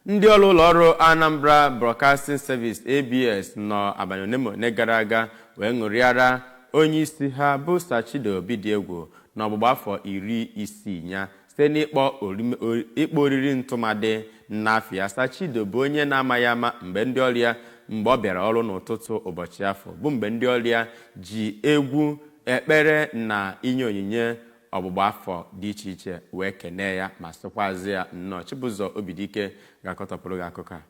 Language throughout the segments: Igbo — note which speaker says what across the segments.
Speaker 1: Ndị ọrụ ụlọọrụ Anambra Broadcasting Service, ABS, nọ abalị one ma one gara aga wee ṅụrịara onye isi ha bụ Sir Chido Obidiegwu na ọgbụgba afọ 60 ya site n'ịkpọ oriri ntụmadị n'afọ ya. Sir Chido bụ onye na-amaghị ama mgbe ndị ọrụ ya mgbe ọ bịara ọrụ n'ụtụtụ ụbọchị afọ, bụ mgbe ndị ọrụ ya ji egwu, ekpere na inye onyinye ọgbụgba afọ dị iche iche wee kenee ya ma sịkwazị ya nnọọ. Chibụzọ Obidike ga-akọtọpụrụ gị akụkọ a.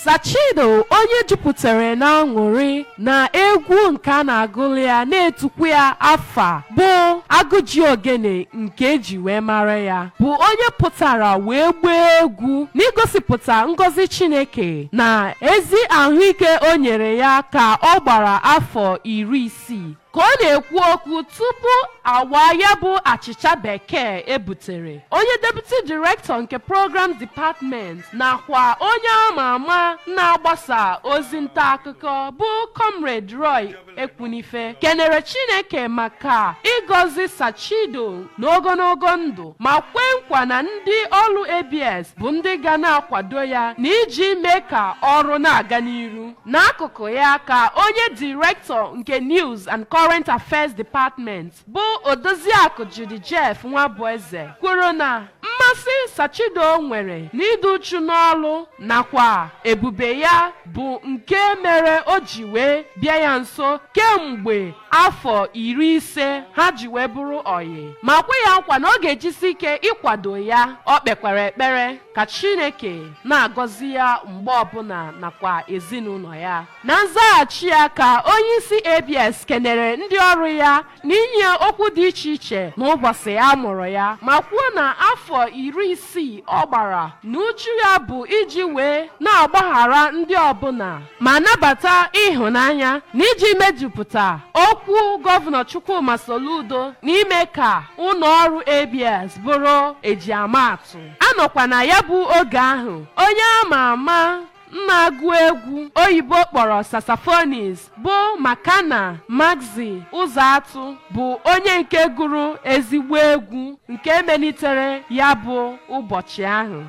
Speaker 2: Sir Chido, onye jupụtara n'aṅụrị na egwu nke a na-agụlụ ya na-etukwu ya afa bụ Agụji Ogene nke eji wee mara ya, bụ onye pụtara wee gbaa egwu n'igosipụta ngọzi Chineke na ezi ahụike o nyere ya ka ọ gbara afọ 60. Ka ọ na-ekwu okwu tupu awa ya bụ achịcha bekee ebutere, onye Deputy Director nke Program Department nakwa onye ama ama na-agbasa ozi nta akụkọ bụ Comrade Roy Ekwunife kenere Chineke maka ịgọzi Sir Chido n'ogologo ndụ ma kwee nkwa na ndị ọrụ ABS bụ ndị ga na-akwado ya na iji mee ka ọrụ na-aga n'iru. N'akụkụ ya ka onye Director nke News and Current Affairs Department bụ Odoziakụ Judy Jeff Nwabueze kwuru na mmasị Sir Chido nwere n'ịdị uchu n'ọlụ nakwa ebube ya bụ nke mere o ji wee bịa ya nso kemgbe afọ 50 ha ji wee bụrụ ọyị, ma kwe ya nkwa na ọ ga-ejisi ike ịkwado ya. Ọ kpekwara ekpere ka Chineke na-agọzi ya mgbe ọbụla nakwa ezinụlọ ya. Na nzaghachi ya ka onye isi ABS kenere ndị ọrụ ya n'inye okwu dị iche iche n'ụbọchị a mụrụ ya, ma kwuo na afọ 60 ọ gbara na uchu ya bụ iji wee na-agbaghara ndị ọbụla ma nabata ịhụnanya na iji mejupụta okwu Gọvanọ Chukwuma Soludo n'ime ka ụlọ ọrụ ABS bụrụ ejiamaatụ. Anọkwa na ya bụ oge ahụ, onye ama ama na-agụ egwu oyibo kpọrọ saxophonist bụ Makana Maxi Ụzọatụ bụ onye nke gụrụ ezigbo egwu nke melitere ya bụ ụbọchị ahụ.